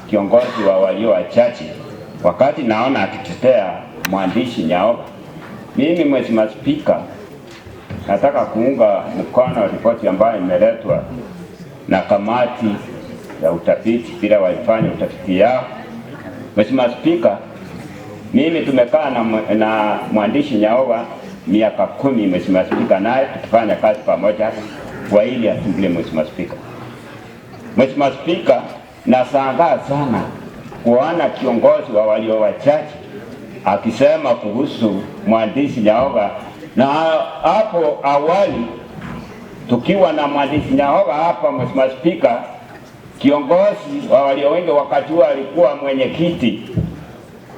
kiongozi wa walio wachache, wakati naona akitetea mwandishi Nyaoga, mimi Mheshimiwa Spika, nataka kuunga mkono ripoti ambayo imeletwa na kamati ya utafiti bila walifanya utafiti yao. Mheshimiwa Spika, mimi tumekaa na mwandishi Nyaoga miaka 10, Mheshimiwa Spika, naye tukifanya kazi pamoja kwa hili assembly. Mheshimiwa Spika. Mheshimiwa Spika, nashangaa sana kuona kiongozi wa walio wachache akisema kuhusu mwandishi Nyaoga, na hapo awali tukiwa na mwandishi Nyaoga hapa, Mheshimiwa Spika, kiongozi wa walio wengi wakati huo alikuwa mwenyekiti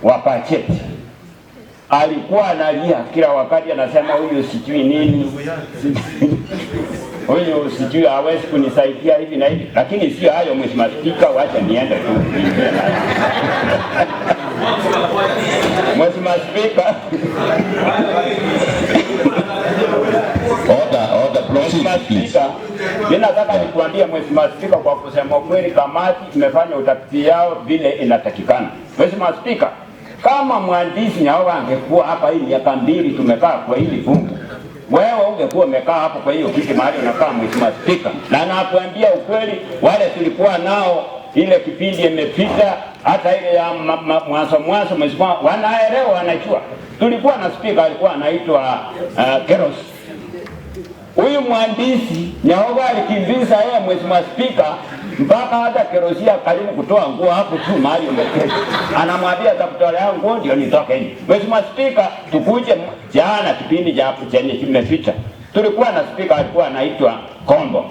wa bajeti, alikuwa analia kila wakati, anasema huyu sijui nini, huyu sijui hawezi kunisaidia hivi na hivi, lakini sio hayo Mheshimiwa Spika, wacha niende tu. Mheshimiwa Spika, Order, order, proceed, Mheshimiwa please. Spika, mimi nataka nikuambie Mheshimiwa Spika, kwa kusema kweli, kamati imefanya utafiti yao vile inatakikana. Mheshimiwa Spika, kama mwandishi Nyaoga angekuwa hapa hii miaka 2 tumekaa kwa hili bunge, wewe ungekuwa umekaa hapo kwa hiyo kiti mahali unakaa Mheshimiwa Spika, na nakuambia ukweli, wale tulikuwa nao ile kipindi imepita, hata ile ya mwanzo mwanzo, Mheshimiwa, wanaelewa, wanajua. Tulikuwa na spika alikuwa anaitwa Keros. Huyu mwandishi Nyaoga alikimbiza yeye Mheshimiwa Spika mpaka hata Kerosia karibu kutoa nguo hapo tu mahali umeketi. Anamwambia atakutolea nguo ndio nitoke nje. Mheshimiwa Spika, tukuje jana kipindi cha chenye kimepita. Tulikuwa na spika alikuwa anaitwa Kombo.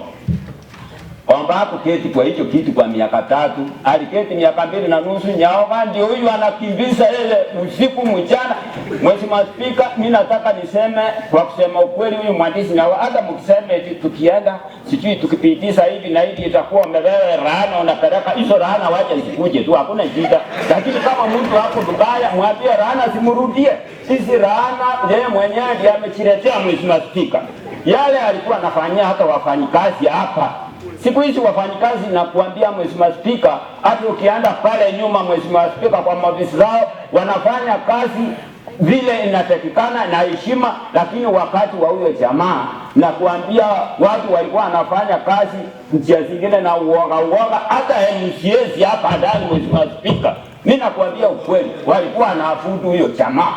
Kombo hakuketi kwa hicho kitu kwa miaka 3, aliketi miaka 2.5. Nyaoga ndio huyu anakimbiza yeye usiku mchana. Mheshimiwa Spika, mimi nataka niseme kwa kusema ukweli, huyu mwandishi Nyaoga, hata mkisema eti tukienda sijui tukipitisha hivi na hivi itakuwa umebeba laana, unapeleka hizo laana, wacha zikuje tu, hakuna shida. Lakini kama mtu hapo mbaya, mwambie laana simrudie. Sisi laana yeye mwenyewe ndiye amechiletea. Mheshimiwa Spika, yale alikuwa anafanyia hata wafanyikazi hapa. Siku hizi wafanyikazi, nakuambia Mheshimiwa Spika, hata ukienda pale nyuma Mheshimiwa Spika, kwa maofisi zao wanafanya kazi vile inatakikana na heshima, lakini wakati wa huyo jamaa nakuambia watu walikuwa wanafanya kazi njia zingine na uoga uoga, hata MCAs hapa ndani Mheshimiwa Spika, mimi nakuambia ukweli, walikuwa wanafudu huyo jamaa,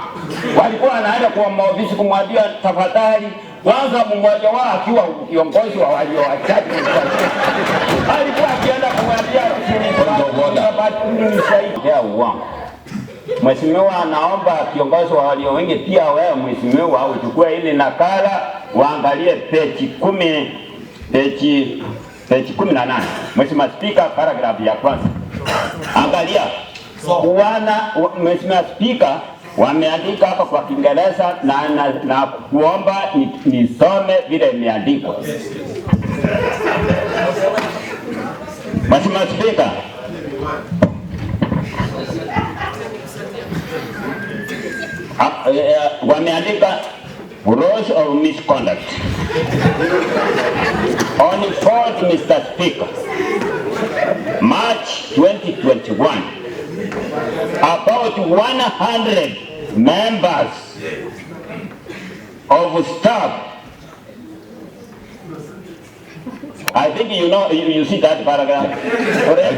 walikuwa wanaenda kwa maofisi kumwambia tafadhali. Kwanza mmoja wao akiwa kiongozi wa walio wachache alikuwa akienda kumwambia nisaidie uongo. Mheshimiwa, naomba kiongozi wa walio wengi pia wewe mheshimiwa uchukue ile nakala uangalie peji 10, peji 18. Mheshimiwa Spika, paragraph ya kwanza. Angalia. Mheshimiwa Spika, wameandika hapa kwa Kiingereza na kuomba nisome vile imeandikwa. Mheshimiwa Spika, wameandika gross of misconduct. On 4th, Mr. Speaker, March 2021, about 100 members of staff. I think you know, you see that paragraph. For their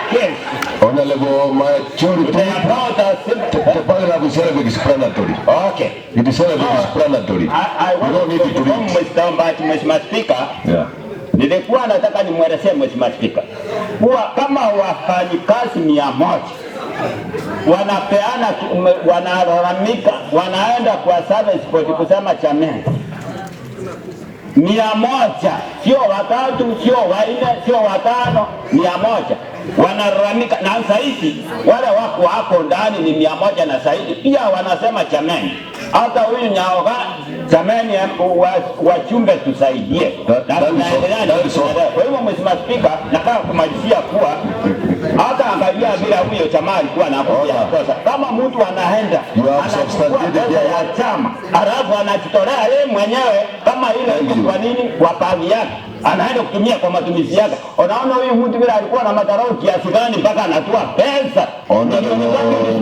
case, Honorable Majority, the paragraph is self-explanatory. Okay. It is self-explanatory. I You want don't need to to read. Mheshimiwa Speaker, Yeah. nilikuwa nataka nimwelezee Mheshimiwa Spika kuwa kama wafanyikazi 100 wanapeana, wanalalamika, wanaenda kwa service board kusema jameni, 100, sio 3, sio 4, sio 5, 100 wanalalamika. Na zaidi wale wako hapo ndani ni 100 na zaidi pia wanasema jameni, hata huyu Nyaoga jameni, wachumbe tusaidie. Na tunaendelea na That is all. Kwa hivyo Mheshimiwa Spika, nataka kumalizia kuwa hata angalia Angalia vile huyo jamaa alikuwa anakuja Order. Kosa. Kama mtu anaenda You have anachukua substantiated pesa your ya chama, halafu anajitolea yeye mwenyewe kama ile Thank you. kwa nini, kwa pangi yake, anaenda kutumia kwa matumizi yake. Unaona huyu mtu vile alikuwa na madharau kiasi gani mpaka anatoa pesa Honorable milioni ngapi?